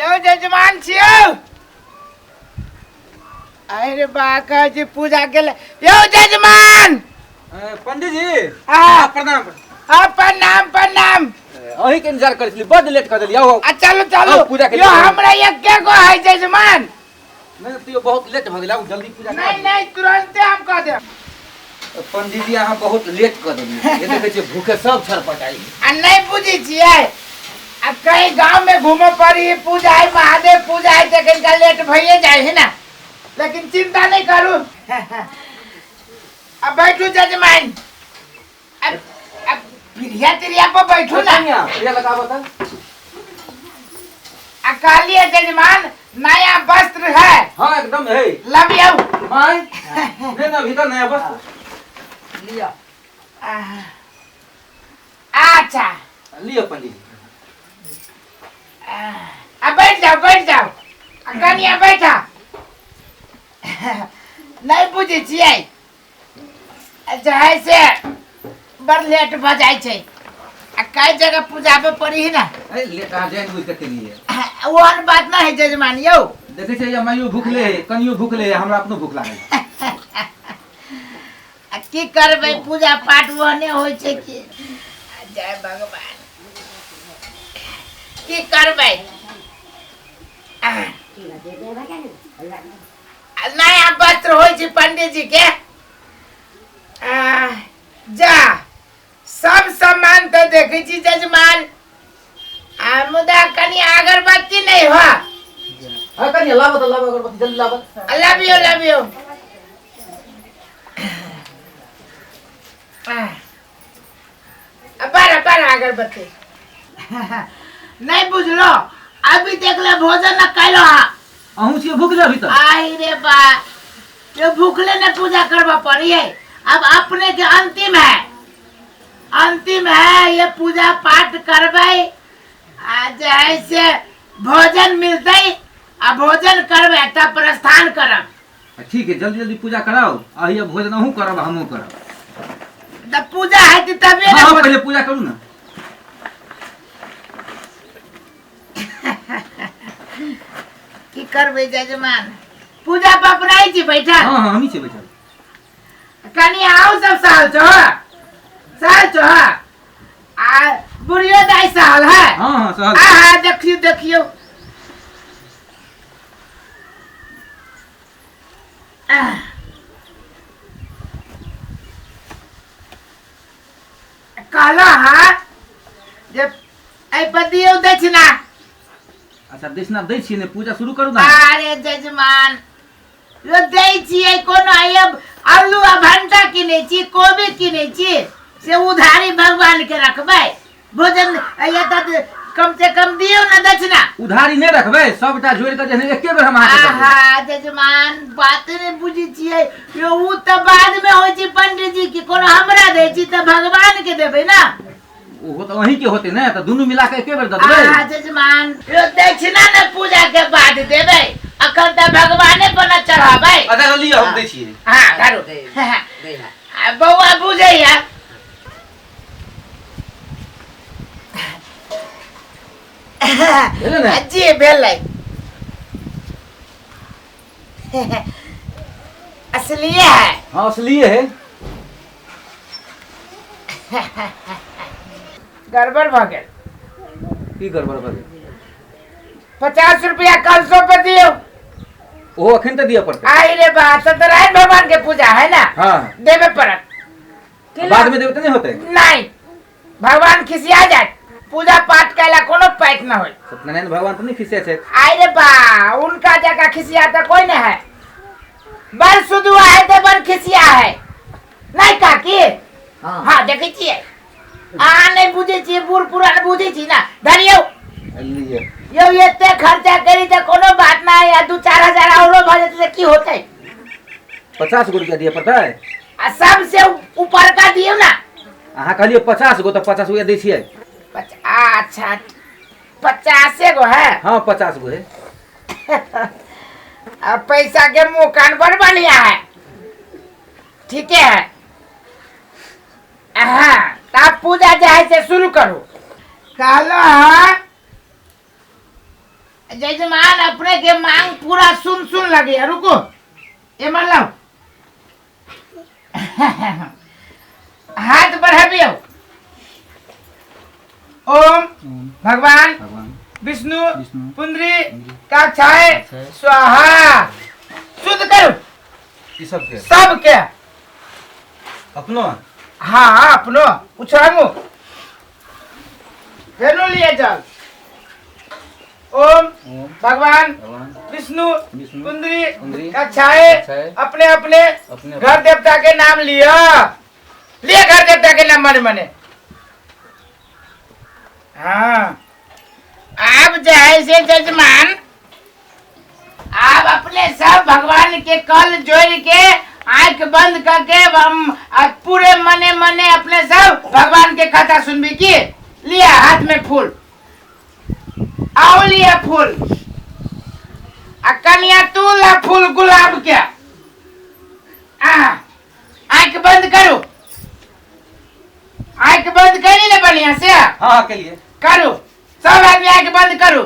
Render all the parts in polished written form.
यौ जजमान छियौ। अरे बा, कहै छी पूजा के यौ जजमान। पंडित जी। आ। प्रणाम। आ, प्रणाम प्रणाम। अहीं के इंतजार करै छली, बड लेट कर देली। आओ। आ चलू चलू। आओ, पूजा के यौ लिए। हमरा एके गो है जजमान। नहीं तैयो बहुत लेट भऽ गेल, आउ जल्दी पूजा करा नहीं दियौ। नहीं, तुरंते हम कह देब। पंडित जी, अहाँ बहुत लेट कऽ देलियै। ये देखै छियै भूखे सब छरपटाइ। आ नहीं बुझै छियै, आ कहीं गांव में घूमे पड़ी, पूजा है, महादेव पूजा है, तो कनिका लेट भइए जाए है ना, लेकिन चिंता नहीं करू। अब बैठू जजमान, अब पिरिया तिरिया पर बैठू ना। कनिया, प्रिया लगाबऽ तऽ। आ कहलिए जजमान, नया वस्त्र है। हाँ एकदम है। लबियौ। माय नहीं ना, भीतर नया वस्त्र। लिअ। अच्छा। लिअ पंडित जी। अब बैठ जाओ बैठ जाओ। आ कनिया बैठा। नहीं बुझै छियै जे है से बड़ लेट भऽ जाइ छै, आ कई जगह पूजाबे पड़ी है ना। अरे लेट अहाँ जानि बुझि कऽ केलियै। ओहन बात नहि है जजमान यौ। देखै छियै, या माइयो भूखले है, कनियो भूखले है, हमरा अपनो भूख लागल है। आ की करबै, पूजा पाठ ओहने होइ छै कि। आ जय भगवान, की करबै। आ नया वस्त्र होइ छै पंडित जी के। आ, जा सब सामान तऽ देखै छी जजमान, आ मुदा कनि अगरबत्ती नहि हो। हाँ कनिया, लाबऽ तऽ, लाबऽ अगरबत्ती, जल्दी लाबऽ। लबियो लबियो। बारह बारह अगरबत्ती। नहीं बुझलो, अभी देख ले भोजन न कैलो हा। अहूँ छियै भूखले अभी तक? आई रे बा, ये भूखले ने पूजा करवा पड़ी है। अब अपने के अंतिम है, अंतिम है ये पूजा पाठ करबै, आ जे है से भोजन मिलतै, आ भोजन करबै तब प्रस्थान करब। ठीक है, जल्दी जल्दी पूजा कराओ, आ ये भोजन अहूँ करब हमहूँ करब। तब पूजा है तबे ना। हाँ, पहले पूजा करू ना। की करबै जजमान, पूजा पाप नहीं छी बैठल? हाँ हाँ, हमही छियै बैठल। कनि आउ सब साल छो, साल छो, आ बुढ़ियो दाइ साल है। हाँ हाँ, सहल। आहा, देखियो देखियो। आह। कहलो हा जे एहि पर दियौ दक्षिणा। अच्छा, दक्षिणा दै छियै ने, पूजा शुरू करू ना। अरे जजमान यो, दै छियै कोनो आइ आलू आ भंटा किनै छी, कोबी किनै छी, से उधारी भगवान के रखबै? भोजन या तऽ कम से कम दियौ ने दक्षिणा। उधारी नहि रखबै, सबटा जोड़ि कऽ जहने एके बेर हम अहाँके दऽ देब। आहा जजमान, बात नहि बुझै छियै यो, उ तऽ बाद मे होइ छै पंडित जी की, कोनो हमरा दै छी तऽ भगवान के देबै ना। ओहो तऽ अहीं के होतै ने, तऽ दुनू मिला कऽ एके बेर दऽ देबै। आहा जजमान यो, दक्षिणा ने पूजा के बाद देबै, अखन तऽ भगवाने पर न चढ़ाबै। अच्छा तऽ लिअ, हम दै छियै। हाँ करू। दे दे। आ बौआ बुझैया। भेलै ने? जी भेलै, असलिए है। हाँ, असलिए है। गड़बड़ भऽ गेल। की गड़बड़ भऽ गेल? 50 रुपया कल सौ पर दियौ। ओहो अखन तऽ दिअ पड़तै। आई रे बा, सत्यनारायण भगवान के पूजा है ना। हाँ। देवे पड़त। बाद में देबै तऽ नहि होतै? नहीं, भगवान खिसिया जात, पूजा पाठ कैला कोनो पैठ न होई। सत्यनारायण भगवान तऽ नहि खिसिया छथि। आई रे बा, उनका जगह खिसिया तो कोई नहीं है। बड़ सुदुआ है तो बड़ खिसिया है नहीं काकी? हाँ। हाँ, देखै छियै, अहाँ नहि बुझै छियै, बूढ़ पुरान बुझै छी ना। धरियौ। लिअ। यौ, एते खर्चा करी तऽ कोनो बात नहि, आ 2-4 हजार औरो भऽ जेतै तऽ की होतै? 50 गो रुपया दिअ पड़तै। आ सबसे ऊपरका दियौ ना। अहाँ कहलियै 50 गो, तऽ 50 रुपया दै छियै। अच्छा, 50 गो है। हाँ, 50 गो है। आ पैसा के मुंह कान बड़ बढ़िया है, ठीके है। हाँ, तब पूजा जे है से शुरू करू। कहलो हाँ, जजमान अपने के मांग पूरा सुन सुन लगे। रुको एमर लाओ, हाथ बढ़ाबियो। ओम भगवान विष्णु पुंडरी काक्षाय स्वाहा। शुद्ध करू ई सबके, सबके अपनो। हाँ हाँ अपनो उछांगू फेनो लिए जल। ओम भगवान विष्णु पुंडरी कक्षाए अपने अपने घर देवता के नाम लिया, लिए घर देवता के नाम मने मने। हाँ आप जाए से जजमान, आप अपने सब भगवान के कल जोड़ के आंख बंद करके हम पूरे मने मने अपने सब भगवान के कथा सुनबी की। लिया हाथ में फूल, आओ लिया फूल। आ कन्या तू ला फूल गुलाब के। आ आंख बंद करो, आंख बंद करी ले बढ़िया से। हाँ हाँ के लिए करो, सब आदमी आंख बंद करो।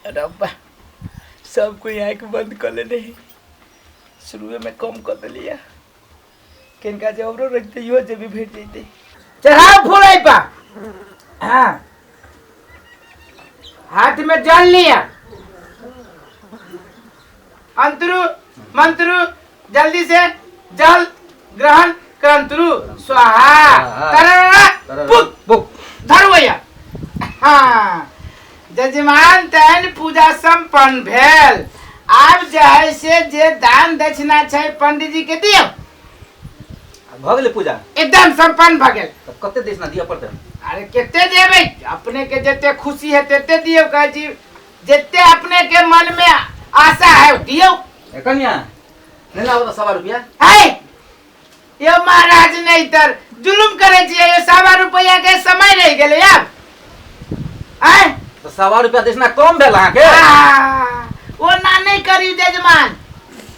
रब्बा सब कोई आंख बंद कर लेने, शुरू में कम कर दिलिया, किनका जे औरो रखते यो जे भी भेट जैते। चढ़ाओ फूल आई पा। हाँ हाथ में जल लिया, अंतरु मंत्रु जल्दी से जल ग्रहण करंतरु स्वाहा। तररा पुक पुक धरु भैया। हाँ जजमान तहन पूजा संपन्न भेल। आब जे है से जे दान दक्षिणा छै पंडित जी के दियौ। भऽ गेलै पूजा एकदम संपन्न भऽ गेल। तऽ कते दक्षिणा दिअ पड़तै? अरे कते देबै, अपने के जते खुशी है तते दियौ। कहै छी जते अपने के मन में आशा है दियौ। ए कन्या नहि लाबऽ तऽ 1.25 रुपया। है यो महाराज नहीं तर जुलुम करे छियै, यो 1.25 रुपया के समय रहि गेलै आब। आय तऽ 1.25 रुपया दक्षिणा कम भेल अहाँके? ओना नहीं करी जजमान।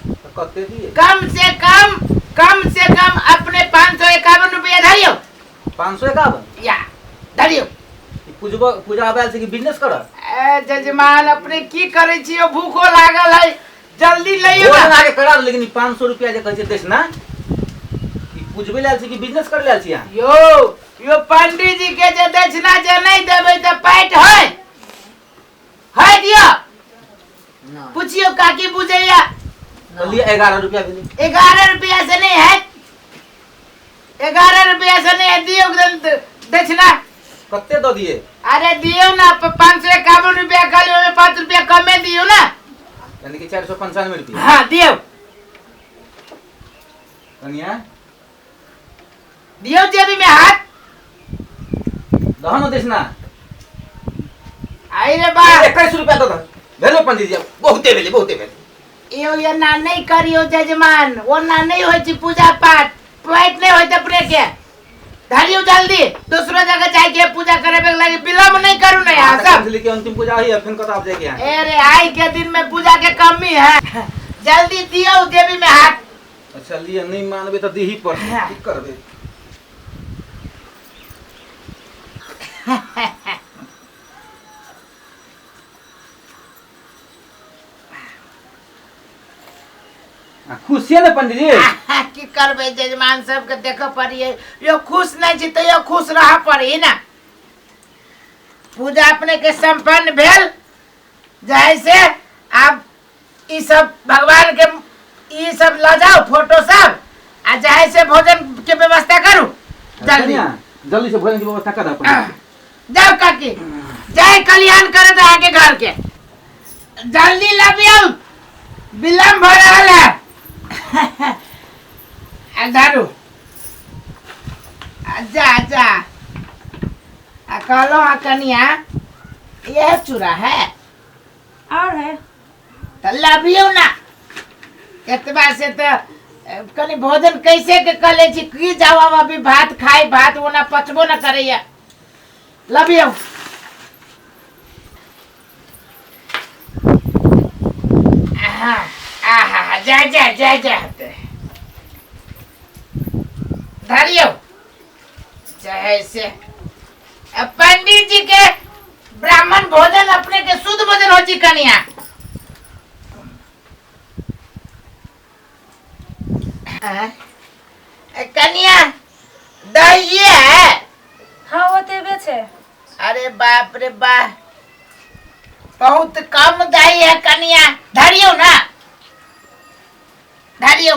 तऽ कते दिए? कम से कम, कम से कम अपने 551 रुपया धरियो। 551? या धरियो। ई पूजबो पूजा आबै छै कि बिजनेस करऽ? ए जजमान अपने की करै छियै, भूखो लागल है, जल्दी लइयो भोजन ना। आके करा दो, लेकिन ई 500 रुपया जे कहै छै दक्षिणा, ई पूजबै लेल छै कि बिजनेस करै लेल छी अहाँ? यो यो पंडित जी के जे दक्षिणा जे नहीं देबै तऽ पाइट है है दियो। पूछियो काकी बुझैया। तऽ लिअ 11 रुपया भेलै। 11 रुपया से नहीं है, 11 रुपया से नहीं है, दियो दक्षिणा। कते दऽ दिए? अरे दियो ना, 551 रुपया कहलियो, ओहिमे 5 रुपया कमे दियो ना, यानी कि 495 रुपया। हाँ दियो। कनिया दियो जेबी में हाथ दहन दक्षिणा। आई रे बा 21 रुपया दऽ दह। भेलो पंडित जी, बहुते भेलै, बहुते भेलै। यो ये ना नहीं करियो जजमान, वो ना नहीं होय छै पूजा पाठ, पेट नहीं होय अपने के। धरियो जल्दी, दूसरो जगह जाय के पूजा करे के लगे, विलंब नहीं करू ना यहाँ सब। के अंतिम पूजा है, फिर कत आप जाके यहाँ? अरे आई के दिन में पूजा के कमी है, जल्दी दियो देवी में हाथ। अच्छा लिअ, नहीं मानबे तो दीही पर की करबे? खुश छियै ने पंडित जी? की करबै जजमान सबके देखऽ पड़ियै, यो खुश नहि छी तैयो खुश रहऽ पड़ी ना। पूजा अपने के संपन्न भेल, जाय से आब ई सब भगवान के ई सब लऽ जाओ फोटो सब, आ जाय से भोजन के व्यवस्था करू जल्दी। जल्दी से भोजन के व्यवस्था कर। जाओ काकी, जय कल्याण करत अहाँके घर के। जल्दी लबियौ, विलम्ब भऽ रहल है। आ धरू, जा जा। आ कहलहुँ हँ कनिया, यह चूड़ा है और है तऽ लबियौ ना एतबा से। तऽ कनि भोजन कैसे के कऽ लै छी की? जाउ आब अभी भात खाइ, भात ओना पचबो न करैया। लबियौ। आहा आहा, जा जा जा जा। हेतै धरियौ चाहे से पंडित जी के ब्राह्मण भोजन अपने के शुद्ध भोजन हो छी कनिया। कनिया दही है? हाँ, ओतबे छै। अरे बाप रे बा, बहुत कम दही है कनिया। धरियौ ना, धरियौ।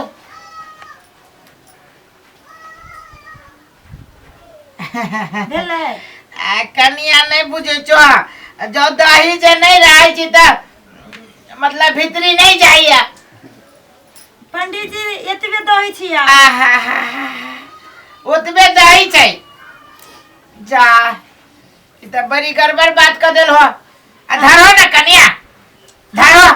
भेलै? आ कनिया नहि बुझै छौ, जँ दही जे नहि रहै छै तऽ मतलब भीतरी नहि जाइया। पंडित जी एतबे दही छी आब। आहा, ओतबे दही छै। जा, ई तऽ बड़ी गड़बड़ बात कऽ देल हो। आ धरो ने कनिया, धरो।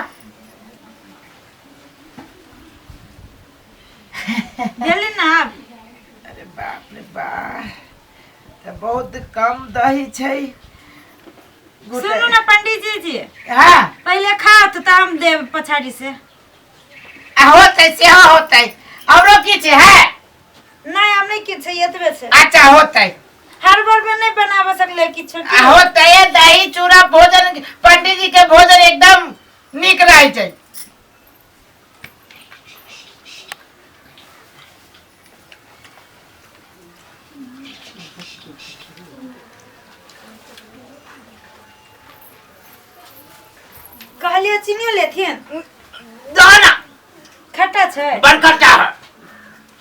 भेलै ने आब? अरे बाप रे बाप, तऽ बहुत कम दही छै। सुनू ने पंडित जी जी। हाँ। पहिले खाओ तऽ हम देब पछाड़ी से। आ होतै, सेहो होतै। औरो किछु है? नहीं, हम नहीं किछु, एतबे छै। अच्छा, होतै। हर बार में नहीं बनाबे सकले किछु। आ होतै, दही चूड़ा भोजन, पंडित जी के भोजन एकदम नीक रहै छै। कहलिए चीनी लेथिन। दो ना। खट्टा छै। बड़ खट्टा है।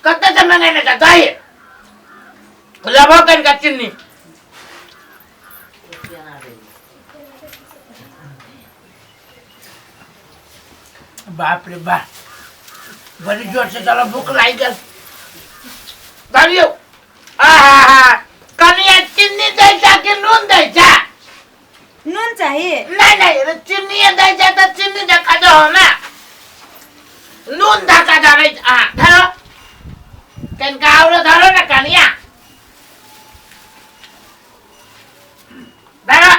कते से मंगेने छै दही? लेबो कनिका चीनी। बाप रे बाप, बड़ी जोर से चलो भूख लागि गेल। धरियौ। आहा, कनिया चीनी दै छै कि नून दै छै? नून चाहिए। नहीं नहीं, अरे चीनी दै छै तऽ चीनी धक्का दहो ना, नून धक्का धरै। आ धरो, कनिका औरो धरो ना कनिया, धरो।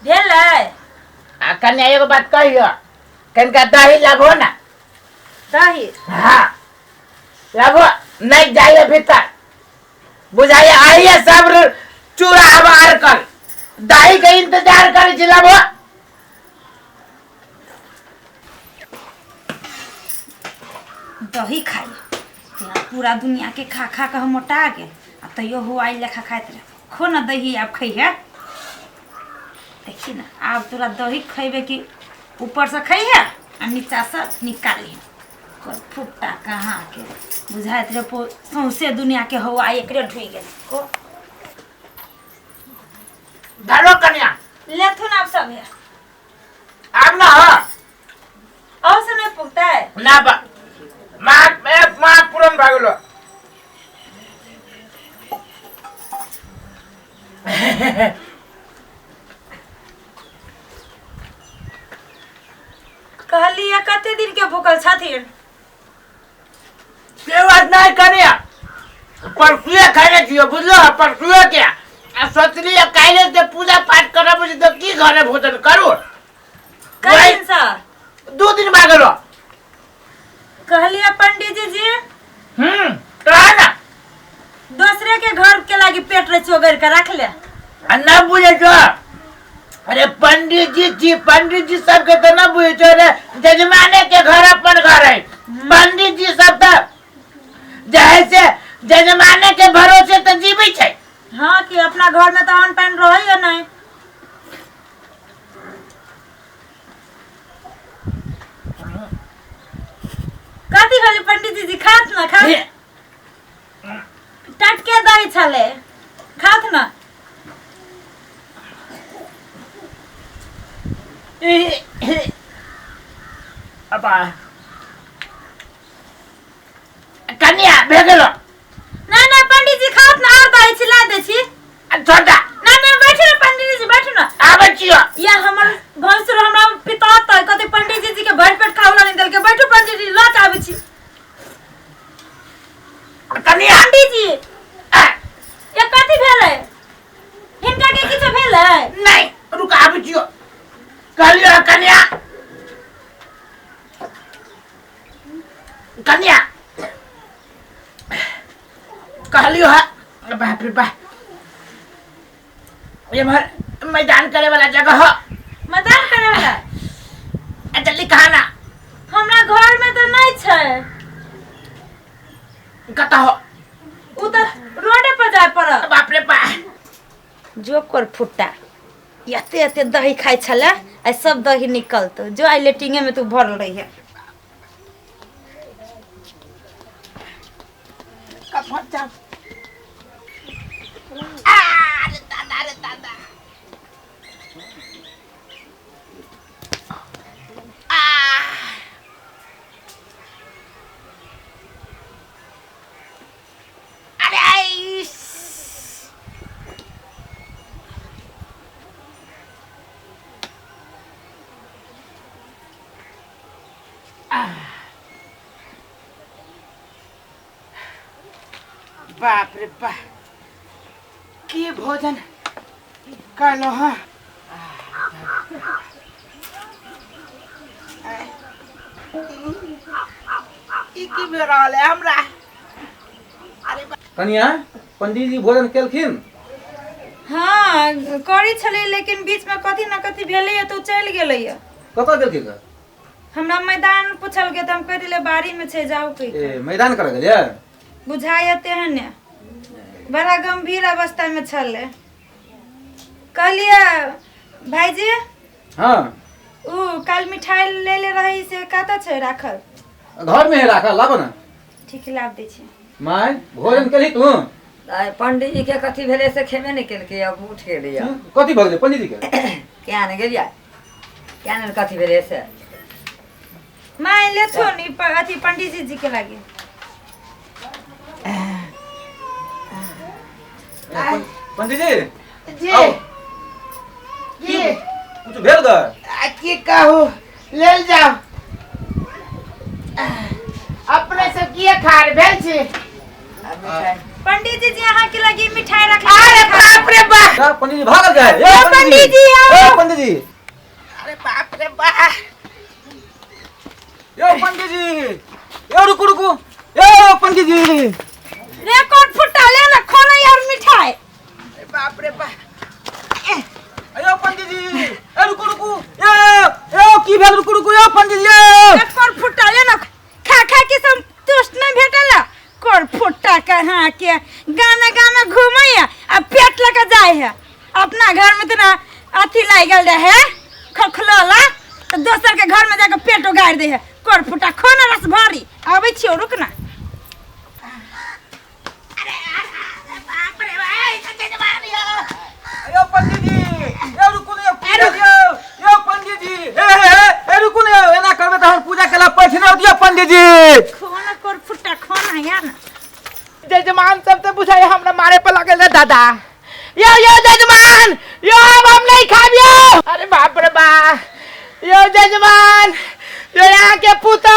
भेलै? आ कन्या, एगो बात कहियो, कनिका दही लाबो ना। दही? हाँ, लाबो। नहीं जाइए भीतर, बुझाइए आइए सब चूड़ा अब आर कर दही के इंतजार करे छी। लाबो। दही खाइ पूरा दुनिया के खा खा के हम मोटा गेल आ तैयो हो आइ लेखा खाइत रहे। खो न दही, आब खैहे। देखी ना, आब तोरा दही खैबे कि ऊपरसँ खैहे आ नीचासँ निकालिहे। फुट्टा कहाँ के बुझाइत रहे, सौंसे दुनिया के हवा एकरे ढुइ गेल को। धरो कन्या। लेथुन आब सब है। आब ना हो। और से नहीं पुगतै? ना बा, माँ माँ पुरन भऽ गेलो। कहलियै कते दिन के भूखल छथिन? से बात नहीं करिया, परसुए खाने छियो, बुझलो? परसुए के आ सोचलियै काल्हि से पूजा पाठ करब तऽ की घरे भोजन करू। कई दिन से? 2 दिन भऽ गेलो। कहलियै पंडित जी। कहा ना। दोसरे के घर के लागी पेट रे चोगर के रख ले। आ ना बुझे छो। अरे पंडित जी जी, पंडित जी सबके तऽ ना बुझे छो रे, जजमाने के घर अपन घर है। पंडित जी सब तऽ जे है से जजमाने के भरोसे तऽ जीबै छै। हाँ, कि अपना घर में तो अन्न पानि रहे या नहीं। कथी भेलै पंडित जी? खात ना, खात। टटके दही छलै, खात ना। अबा कन्या, भे गेलो। नहीं नहीं पंडित जी, खात ना, और दही छिला दै छी। छोटा। ना ना, बैठू ना पंडित जी, बैठू ना। आबै छियो। या हमर भैंसुर हमरा पितात है, कथी पंडित जी के भरि पेट खावला नहीं देलके। बैठू पंडित जी, लऽ के आबै छी। कन्या। पंडित जी। आ, ये कथी भेलै? हिनका के किछो भेलै? नहीं, रुक, आबै छियो कहलियो कन्या। कन्या कहलियो है, बाप रे बाप, एम्हर मैदान करे वाला जगह हो। मैदान करे वाला? आ जल्दी कहा ना। हमरा घर में तो नहीं छै। कतऽ हो? उ तऽ रोडे पर जाय पड़त। बाप रे बाप। जो कर फुट्टा एते एते दही खाइ छले, आ सब दही निकलतो जो आई लेटिंगे में तू भरल रही है। कफन जाओ। अरे दादा, अरे दादा। आ अरे इस। बाप रे बाप, की भोजन कहलो। हाँ, ई की भऽ रहल है हमरा? अरे कनिया, पंडीजी भोजन केलखिन? हाँ, करै छलै, लेकिन बीच में कथी न कथी भेलैया तऽ ओ चलि गेलैया। कतऽ गेलखिन तऽ? हमरा मैदान पूछलकै तऽ हम कहि देलियै बाड़ी में छै, जाउ कहि। ए, मैदान करऽ गेलियै? बुझाइया तेहने बड़ा गंभीर अवस्था में छलै। कहलियै भाईजी। हाँ। उ काल्हि मिठाई लेले रही से कतऽ छै राखल? घर में है राखल, लाबो ना। ठीक, लाब दै छी। माय, भोजन केलही तू? आइ पंडीजी के कथी भेलै से खेबे नहि केलकै, अब उठि गेलैया। कथी भऽ गेलै पंडीजी के? किया ने गेलियै, किया ने कथी भेलै से। माय लेथुन ई अथी पंडीजी जी के लागे। पंडीजी जी। आउ। जी। कुछ भेल ग? आ, की कहू, लेल जाओ अपने सब किए खार भेल छी। पंडीजी जी अहाँ के लगी मिठाई रख। अरे बाप रे बाप। का पंडीजी भागल जाए? ए ए, पंडीजी, आओ। ए पंडीजी। अरे बाप रे बाप। ए पंडीजी, ए रुकू रुकू, ए पंडीजी। रे कोन फुटा ले ना खोना यार मिठाई। अरे बाप रे बाप। ए पंडीजी, ए रुकू रुकू, ए ए की भेल? रुकू रुकू, ए पंडीजी, ए। रे कोन फुटा ले ना, खा खा के संतुष्ट नहीं भेटल। कोन फुटा के हाँ के गाना गाना घूमैया आ पेट लके जाय है। अपना घर में तो ना अथी लागि गेल रहे खोखलोला, तो दोसर के घर में जाके पेट उगाड़ दे है। कोन फुटा खोना रस भरी आबै छियो, रुक ना। बाप रे बाप, कते मारियो। ए पंडीजी, ए रुकू ने, पूजा दियो। ए पंडीजी, ए ए ए रुकू ने, एना करबे त हमर पूजा केला पैठ नै दियो पंडीजी। खोना कोन फुटा खोना यार ना। जजमान सब तो बुझाए हमरा मारे पर लगल रे दादा। यो यो जजमान, यो अब हम नहीं खाबियो। अरे बाप रे बा, यो जजमान, यो यहाँ के पुतौ